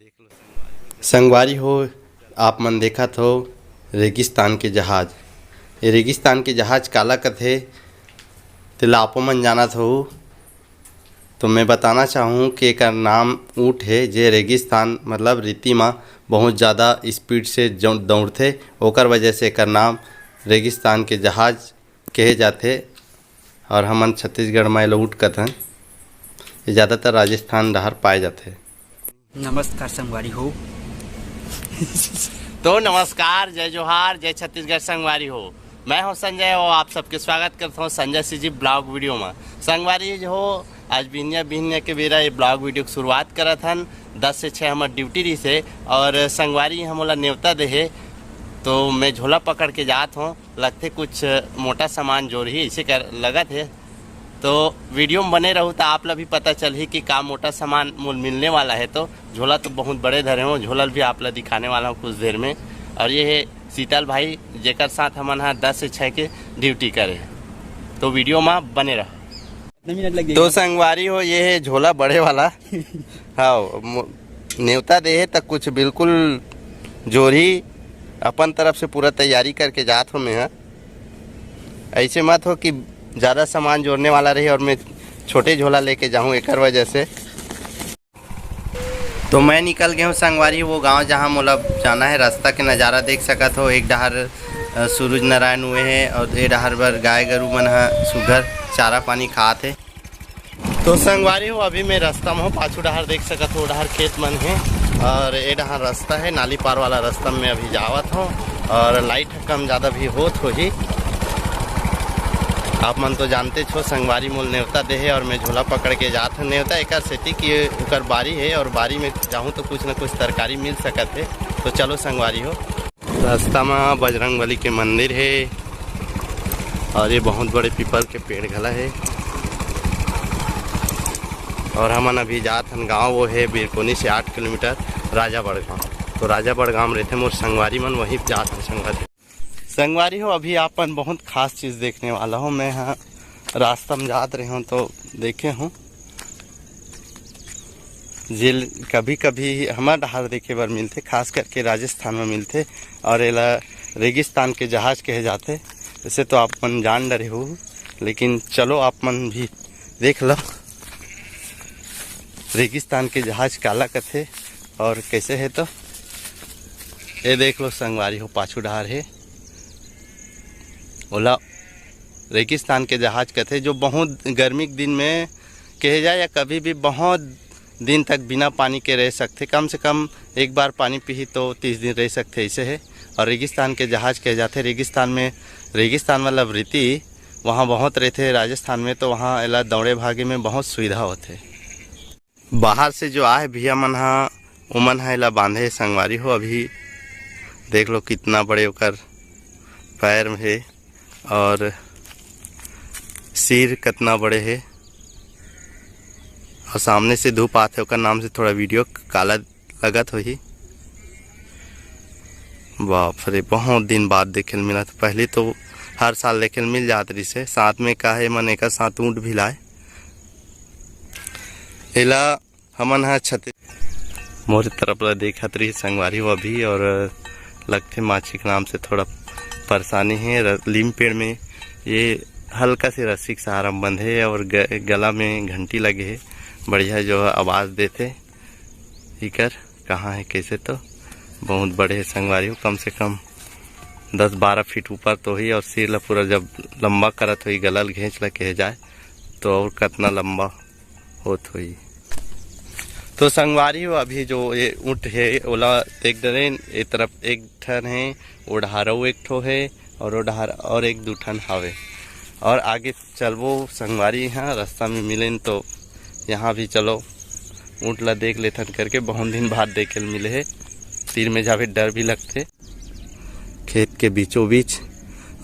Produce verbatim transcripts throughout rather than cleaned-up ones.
संगवारी हो, आप मन देखत हो रेगिस्तान के जहाज। ये रेगिस्तान के जहाज काला कथे, तेला आपो मन जानत हो। तो मैं बताना चाहूँ कि एकर नाम ऊँट हे, जे रेगिस्तान मतलब रेती म बहुत ज़्यादा स्पीड से जौ-, दौड़थे, ओकर वजह से एकर नाम रेगिस्तान के जहाज कहे जाथे। और हमन छत्तीसगढ़ म एला ऊँट कथन। ये ज़्यादातर राजस्थान डहर पाए जाथे। नमस्कार संगवारी हो। तो नमस्कार, जय जोहार, जय छत्तीसगढ़ संगवारी हो। मैं हूं संजय और आप सबके स्वागत करता हूं संजय सीजी ब्लॉग वीडियो में। संगवारी हो, आज बिहनिया बिहनिया के बेरा ये ब्लॉग वीडियो की शुरुआत करत हन। दस से छः हमर ड्यूटी रही से और संगवारी हमोला नेवता देहे, तो मैं झोला पकड़ के जात हूँ। लगथे कुछ मोटा सामान जोरही, ऐसे कर लगत हे। तो वीडियो में बने रहू तो आप ला भी पता चलही कि का मोटा सामान मोल मिलने वाला है। तो झोला तो बहुत बड़े धरे हूँ, झोला भी आप ला दिखाने वाला हूँ कुछ देर में। और ये है शीतल भाई, जेकर साथ हमन हा दस से छः के ड्यूटी करे। तो वीडियो में बने रह। कितना मिनट लग तो संगवारी हो, ये है झोला बड़े वाला। हाँ, मो- नेवता दे है तक कुछ बिल्कुल जोरही, अपन तरफ से पूरा तैयारी करके जात हो मैं हा। ऐसे मत हो कि ज़्यादा सामान जोरने वाला रही और मैं छोटे झोला लेके जाऊँ, एकर वजह से। तो मैं निकल गया हूँ संगवारी, वो गांव जहाँ मोला जाना है। रास्ता के नज़ारा देख सकत हो, एक डहर अ, सूरज नारायण हुए हैं और ए डहर बर गाय गरू मन ह सुघर चारा पानी खात है। तो संगवारी हो, अभी मैं रास्ता में हूँ, पाछू डहर देख सकत हो, डहर खेत मन है और ए डहर रास्ता है, नाली पार वाला रास्ता में अभी जावत हूँ। और लाइट कम ज़्यादा भी होत होही। आप मन तो जानते छो, संगवारी मोल नेवता देहे और मैं झोला पकड़ के जात हूँ नेवता एकर सेती कि ओकर बारी है और बारी में जाहूँ तो कुछ न कुछ तरकारी मिल सकत है। तो चलो संगवारी हो, रास्ता में बजरंग बली के मंदिर है और ये बहुत बड़े पीपल के पेड़ घला है। और हमन अभी जात हन गांव, वो है बीरकोनी से आठ किलोमीटर, राजा बड़गांव। तो राजा बड़गांव रहते मोर संगवारी मन, वहीं जात हन संगवारी। संगवारी हो, अभी आपन बहुत खास चीज़ देखने वाला हो। मैं हाँ रास्ता में जात रहे हूँ तो देखे हूँ, जे कभी कभी हमर डहार देखे बर मिलथे, खास करके राजस्थान में मिलथे। और एला रेगिस्तान के जहाज कहे जाथे। वैसे तो आप मन जान डरे हो, लेकिन चलो आप मन भी देख लो रेगिस्तान के जहाज काला कथे और कैसे है। तो ये देख लो संगवारी हो, पाछू डहार है, ओला रेगिस्तान के जहाज कथे, जो बहुत गर्मी के दिन में कहे जाए या कभी भी बहुत दिन तक बिना पानी के रह सकथे। कम से कम एक बार पानी पीही तो तीस दिन रह सकथे, ऐसे है। और रेगिस्तान के जहाज कहे जाथे। रेगिस्तान में, रेगिस्तान मतलब रेती वहाँ बहुत रहथे राजस्थान में, तो वहाँ एला दौड़े भागे में बहुत सुविधा होथे। बाहर से जो आए भैया मन हा, ओमन हा एला बांधे संगवारी हो। अभी देख लो कितना बड़े ओकर पैर हे और सिर कितना बड़े हे और सामने से धूप आथे, ओकर नाम से थोड़ा वीडियो काला लगत होही। बाप रे, बहुत दिन बाद देखे ल मिला। तो पहले तो हर साल देखे ल मिल जात रहिस हे। साथ में का हे, मन एकर साथ ऊँट भी लाए। एला हमन ह छत्तीस मोरे तरफ ला देखत रही संगवारी हो अभी, और लगथे माछी के नाम से थोड़ा परेशानी है। र-, लीम पेड़ में ये हल्का से रस्सी के सहारा में बंधे और ग-, गला में घंटी लगे है, बढ़िया जो है आवाज़ देथे। इकर कहाँ है कैसे, तो बहुत बड़े है संगवारी हो, कम से कम दस बारह फीट ऊपर तो ही, और सिर ला पूरा जब लंबा करत होही, गला ल घेंच ला कहे जाए, तो और कतना लंबा होत होही। तो संगवारी हो, अभी जो ये ऊँट हे ओला देख डरेन, ए तरफ एक ठन हे, ओ डहार अउ एक ठो हे, और ओ डहार और एक दू ठन हावे। और आगे चलबो संगवारी, यहाँ रास्ता में मिलेन तो यहाँ भी चलो ऊँट ला देख लेथन करके, बहुत दिन बाद देखे ल मिले हे। तीर में जाबे डर भी लगथे। खेत के बीचों बीच,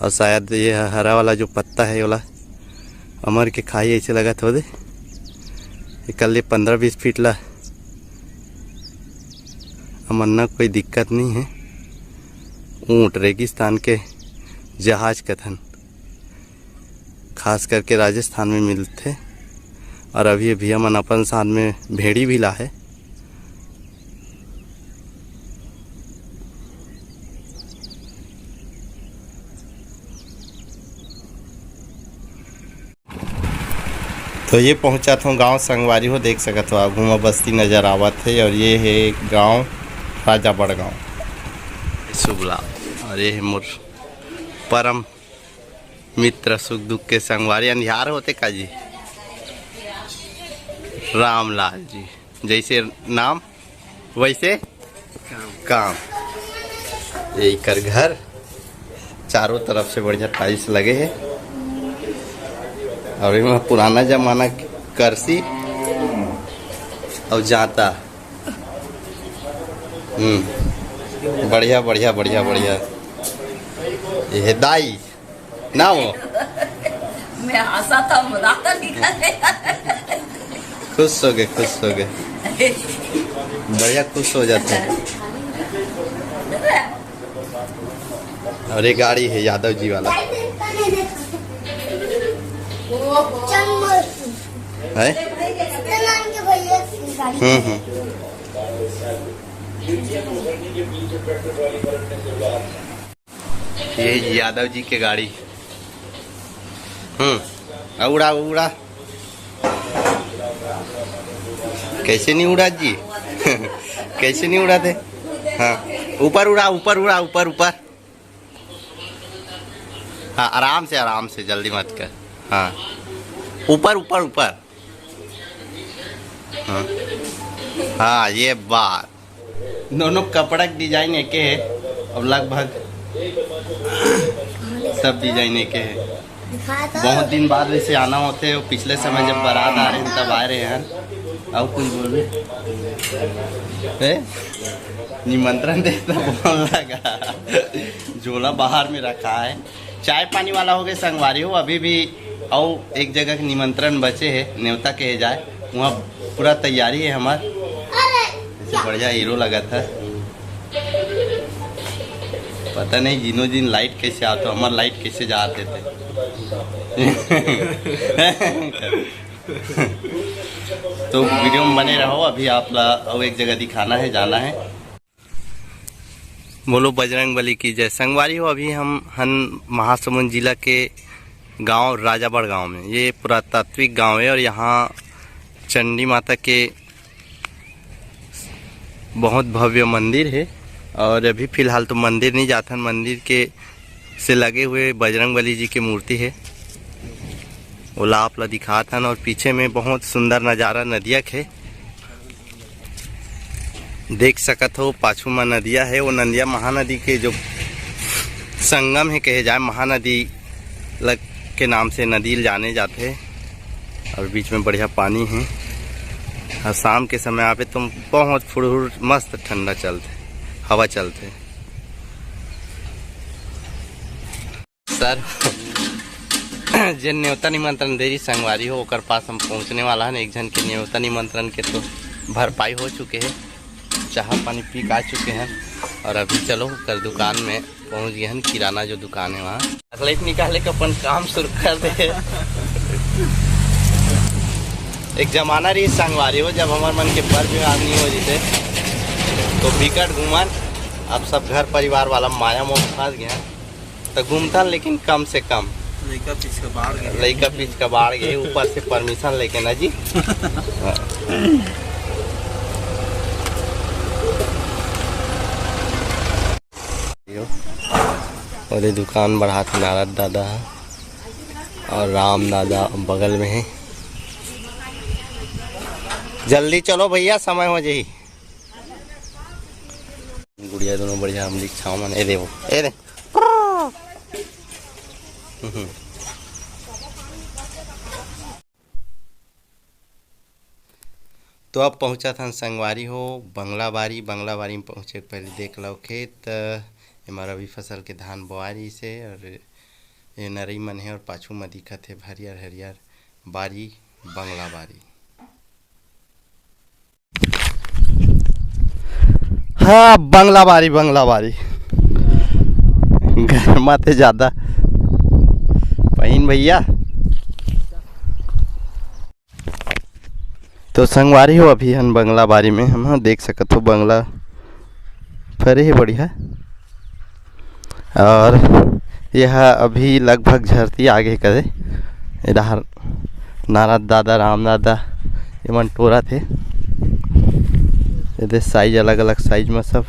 और शायद ये हरा वाला जो पत्ता है ओला अमर के खाई ऐसे लगत हो दे। एकर ले पंद्रह बीस फीट ला अमरना कोई दिक्कत नहीं है। ऊँट रेगिस्तान के जहाज कथन, खास करके राजस्थान में मिलथे। और अभी भैया मन अपन साथ में भेड़ी भी ला है। तो ये पहुँचत हँव गाँव संगवारी हो, देख सकत हो आगू म बस्ती नजर आवत हे और ये हे गाँव राजा बड़गाँव। शुभ लाभ। और ये हे मोर परम मित्र, सुख दुख के संगवारी। अंधियार होते का जी? रामलाल जी, जैसे नाम वैसे काम। ये एकर घर, चारों तरफ से बढ़िया टाइल्स लगे हे और एमा पुराना जमाना के करसी और जांता। हम्म, बढ़िया, बढ़िया, बढ़िया, बढ़िया। ये हे दाई ना हो। मैं हंसा था, मजाक निकल गया। खुश हो गए, खुश हो गए, बढ़िया खुश हो जाते हैं। और ये गाड़ी है यादव जी वाला। है? हम्म, हम्म। ये यादव जी के गाड़ी। हम्म, आ उड़ा, उड़ा। कैसे नहीं उड़ा जी? कैसे नहीं उड़ाते? हाँ, ऊपर उड़ा, ऊपर उड़ा, ऊपर, ऊपर। हाँ, आराम से, आराम से, जल्दी मत कर। हाँ, ऊपर, ऊपर, ऊपर। हाँ, हाँ, ये बात। दोनों कपड़ा के डिजाइन एके हे, अब लगभग सब डिजाइन एके हे। बहुत दिन बाद वैसे आना होथे, वो पिछले समय जब बारात आ रहे हैं तब आए रहे हैं। और कुछ बोलबे? ए? निमंत्रण दे तो बोल लगा। झोला बाहर में रखा है। चाय पानी वाला हो गए संगवारी हो, अभी भी अउ एक जगह के निमंत्रण बचे हे, नेवता कहे जाए, वहाँ पूरा तैयारी है हमार। ऐसे बढ़िया हीरो लगा था। पता नहीं जिनो जिन लाइट कैसे आते, हमार लाइट कैसे जाते थे। तो वीडियो में बने रहो, अभी आप ला अउ एक जगह दिखाना है, जाना है। बोलो बजरंग बली की जय। संगवारी हो, अभी हम हन महासमुंद जिला के गांव राजाबड़ गांव में। ये पुरातात्विक गांव है और यहाँ चंडी माता के बहुत भव्य मंदिर है। और अभी फिलहाल तो मंदिर नहीं जाथन, मंदिर के से लगे हुए बजरंग बली जी की मूर्ति है, ओला आप ला दिखात हन। और पीछे में बहुत सुंदर नज़ारा नदिया के है। देख सकत हो, पाछू म नदिया हे, वो नदिया महानदी के जो संगम हे कहे जाए, महानदी लग के नाम से नदी ल जाने जाथे। और बीच में बढ़िया पानी हे। और शाम के समय आबे तो बहुत फुरहुर मस्त ठंडा चलथे, हवा चलथे। सर, जेन नेवता निमंत्रण दे रही संगवारी हो, ओकर पास हम पहुंचने वाला हन। एक झन के नेवता निमंत्रण के तो भरपाई हो चुके हे, चाह पानी पी के आ चुके हैं। और अभी चलो ओकर दुकान में पहुंच गए हैं, किराना जो दुकान है वहाँ। चॉकलेट निकाले के अपन काम शुरू कर दे। एक जमाना रही संगवारी हो, जब हमार मन के बर विभाग नहीं हो जैसे, तो बिकट घूमन। अब सब घर परिवार वाला माया मोह फंस गया। त घूमथन, लेकिन कम से कम। लइका पीछ के बाढ़ गए। लइका पीछ के बाढ़ गए, ऊपर से परमिशन लेके ना जी। और ये दुकान बढ़ात हे नारद दादा ह और राम दादा बगल में है। जल्दी चलो भैया, समय हो जाही। गुड़िया दोनों बढ़िया अमली के छाव मन, ए दे वो, ए दे। हम्म। तो अब पहुँचत हन संगवारी हो बंगला बारी। बंगला बारी में पहुँचे के पहले देख लो खेत, एमा रबी फसल के धान बोआ रहिस हे और ये नरई मन हे और पाछू म दिखत हे हरियर हरियर बारी बंगला बारी। हाँ, बंगला बारी, बंगला बारी। गरमा ते ज्यादा पहिन भैया। तो संगवारी हो, अभी हन बंगला बारी में, हम देख सकत हो बंगला फरे हे बढ़िया। और यह अभी लगभग झरती आगे करे, इधर नारद दादा, राम दादा, एमन टोरत हे। एदे साइज, अलग-अलग साइज में सब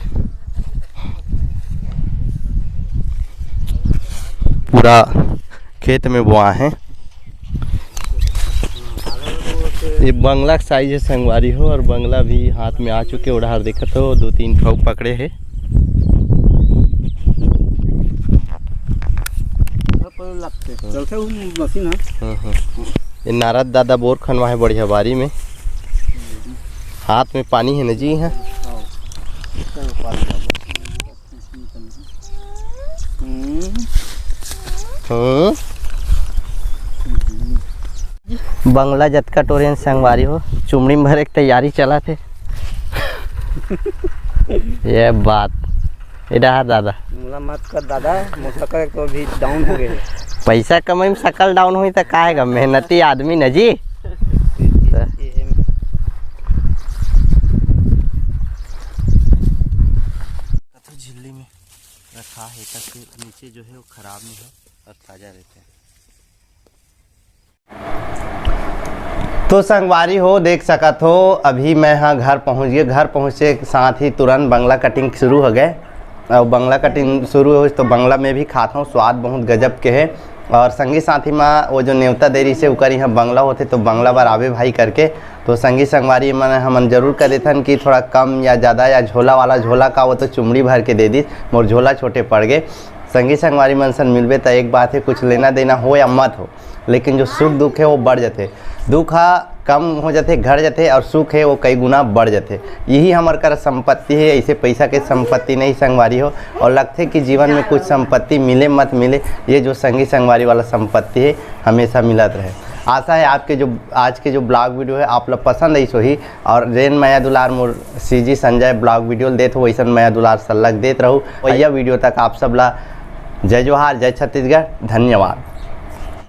पूरा खेत में बोआ हे। ये बंगला के साइज है संगवारी हो, और बंगला भी हाथ में आ चुके। उड़ार देखत हो, दो तीन ठो पकड़े हे। लगथे, चलथे वो मशीन ह। हम्म, हम्म। ये नारद दादा बोर खनवा है बढ़िया बारी में। हाथ में पानी है न जी, है। हम्म। हम्म। बंगला जतका टोरे हन संगवारी हो, चुमड़ी में भरे के तैयारी चलत हे। ये बात, ये डहा दादा। मोला मत कर दादा, मोर सकल तो अभी डाउन हो गए। पैसा कमाई में सकल डाउन होई त का हे गा, मेहनती आदमी न जी। कथो झिल्ली में रखा है, ताकि नीचे जो है वो खराब नहीं हो और ताज़ा रहते हैं। तो संगवारी हो, देख सकत हो, अभी मैं हा घर पहुँच गए। घर पहुँचे के साथ ही तुरंत बंगला कटिंग शुरू हो गए। और बंगला कटिंग शुरू हो तो बंगला में भी खात हूँ, स्वाद बहुत गजब के है। और संगी साथी मा वो जो नेवता दे रहिसे, ओकर यहाँ बंगला होथे तो बंगला बर आबे भाई करके। तो संगी संगवारी मन हमन जरूर कह देथन कि थोड़ा कम या ज़्यादा या झोला वाला, झोला का वो तो चुमड़ी भर के दे दिस, मोर झोला छोटे पड़ गए। संगी संगवारी मन सन मिलबे त एक बात है, कुछ लेना देना हो या मत हो, लेकिन जो सुख दुख है वो बढ़ जाते। दुख हा कम हो जाते, घट जाते, और सुख है वो कई गुना बढ़ जाते। यही हमर कर संपत्ति है, ऐसे पैसा के संपत्ति नहीं संगवारी हो। और लगथे कि जीवन में कुछ संपत्ति मिले मत मिले, ये जो संगी संगवारी वाला संपत्ति है हमेशा मिलत रहे। आशा है आपके जो आज के जो ब्लॉग वीडियो है आप लोग पसंद आई सोही, और जेन मया दुलार मोर सीजी संजय ब्लॉग वीडियो ल देत हो वैसन मया दुलार सल्लग देत रहू। भैया वीडियो तक आप सब ला जय जोहार, जय छत्तीसगढ़, धन्यवाद।